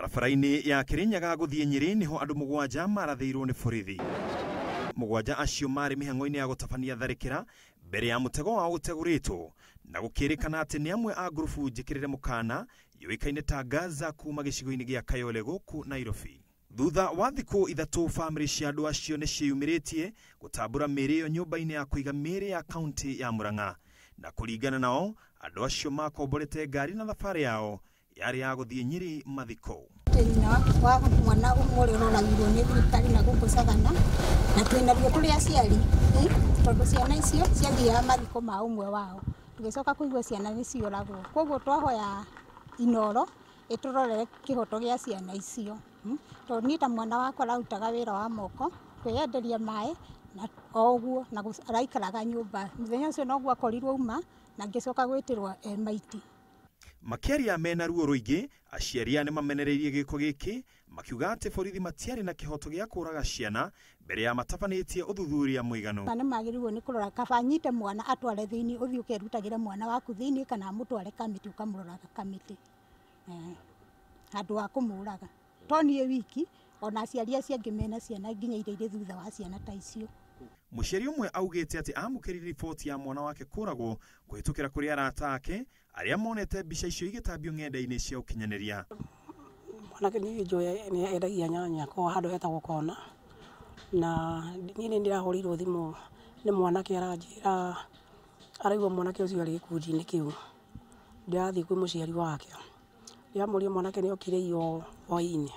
Barabara-inĩ ya Kirinyaga gũthiĩ Nyĩrĩ nĩho andũ 7 marathĩirwo nĩ borithi. 7 acio marĩ mĩhang'o-inĩ ya gũtabania tharĩkĩra mbere ya mũtego wao ũtegũrĩtwo na gũkĩrĩkana atĩ nĩ amwe a ngurubu njĩkĩrĩre mũkana yũĩkaine ta Gaza kuma gĩcigo-inĩ gĩa Kayole gũkũ Nairobi. Thutha wa thikũ 3 famĩlĩ cia andũ acio nĩ ciĩyumĩrĩtie gũtambũra mĩĩrĩ ĩyo nyũmba-inĩ ya kũiga mĩĩrĩ ya kaunti ya Murang'a. Na kũringana nao andũ acio makomborete ngari na thabarĩ yao yarĩ ya gũthiĩ Nyĩrĩ mathiko. Nyina wa mwana ũmwe ũrĩa ũroragirwo nĩ thirikari na gũkũ Sagana, na twĩna ruo tũrĩ aciari, tondũ ciana icio ciathiaga mathiko ma ũmwe wao, tũgĩcoka kũigua ciana nĩ cioragwo. Koguo twahoya Inooro ĩtũrorere kĩhoto gĩa ciana icio, tondũ niĩ ta mwana wakwa ararutaga wĩra wa moko, kwĩyenderia maĩ na o ũguo, na araikaraga nyũmba. Mũthenya ũcio noguo akorirwo auma na ngĩcoka gwĩtĩrwo e maiti. Makĩaria mena ruo rũingĩ, aciari aya nĩmamenereirie gĩko gĩkĩ makiuga atĩ borithi matiarĩ na kĩhoto gĩa kũraga ciana mbere ya matabanĩtie ũthuthuria mũiganu. Na nĩmagĩrĩirwo nĩ kũrora kaba anyite mwana atware thĩinĩ, ũthiĩ ũkerutagĩre mwana waku thĩinĩ kana amũtware kamĩtĩ ũkamũroraga kamĩtĩ, handũ wa kũmũraga. To niĩ wiki, ona aciari acio angĩ mena ciana nginya iria irĩ thutha wa ciana ta icio. Mũciari ũmwe augĩte atĩ amũkĩrire riboti ya mwana wake kũragwo kũhĩtũkĩra kũrĩ arata ake arĩa monete mbica icio igĩtambio ng'enda-inĩ cia ũkinyanĩria. Mwanake niĩ njũĩ nĩ endagia nyanya kwa handũ hetagwo kona, na niĩ nĩ ndĩrahũrĩirwo thimũ nĩ mwanake aranjĩra araigua mwanake ũcio arĩ gĩkundi-inĩ kĩu. Ndĩrathiĩ kwĩ mũciari wake, ndĩramũria mwanake nĩ okire iyo hwaĩ-inĩ,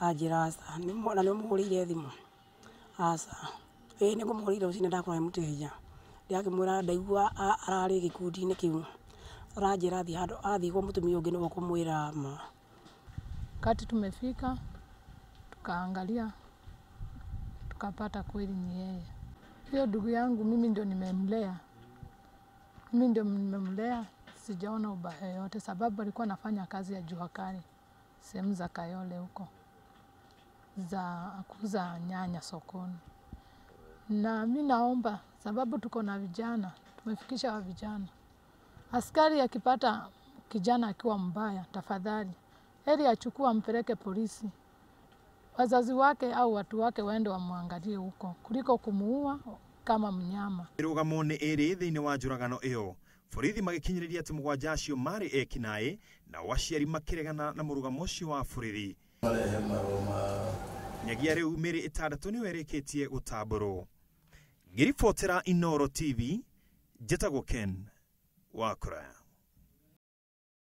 anjĩra aca, na nĩ ũmũhũrĩire thimũ? Aca. Ĩĩ nĩ ngũmũhũrĩire rũcinĩ ndakorwo e mũteja. Ndĩrakĩmwĩra ndaigua ararĩ gĩkundi-inĩ kĩu, aranjĩra athiĩ handũ, athiĩ kwa mũtumia ũngĩ nĩwe ũkũmwĩra ma. Wakati tumefika tukaangalia tukapata kweli ni yeye. Hiyo ndugu yangu mimi ndio nimemlea. Mimi ndio nimemlea, sijaona ubaya yote sababu alikuwa anafanya kazi ya jua kali sehemu za Kayole huko za kuuza nyanya sokoni. Na mimi naomba sababu tuko na vijana, tumefikisha wa vijana. Askari akipata kijana akiwa mbaya, tafadhali heri achukue ampeleke polisi. Wazazi wake au watu wake waende wamwangalie huko kuliko kumuua kama mnyama. Mĩrũgamo nĩ ĩrĩ thĩinĩ wa njũragano ĩyo. Borithi magĩkinyĩrĩria atĩ 7 acio marĩ ekinaĩ nao aciari makĩregana na mũrũgamo ũcio wa borithi. Nyagia rĩu mĩĩrĩ 6 nĩyo ĩrĩkĩtie gũtambũrwo. Ngĩribotera Inooro TV, njĩtagwo Ken Wakũraya.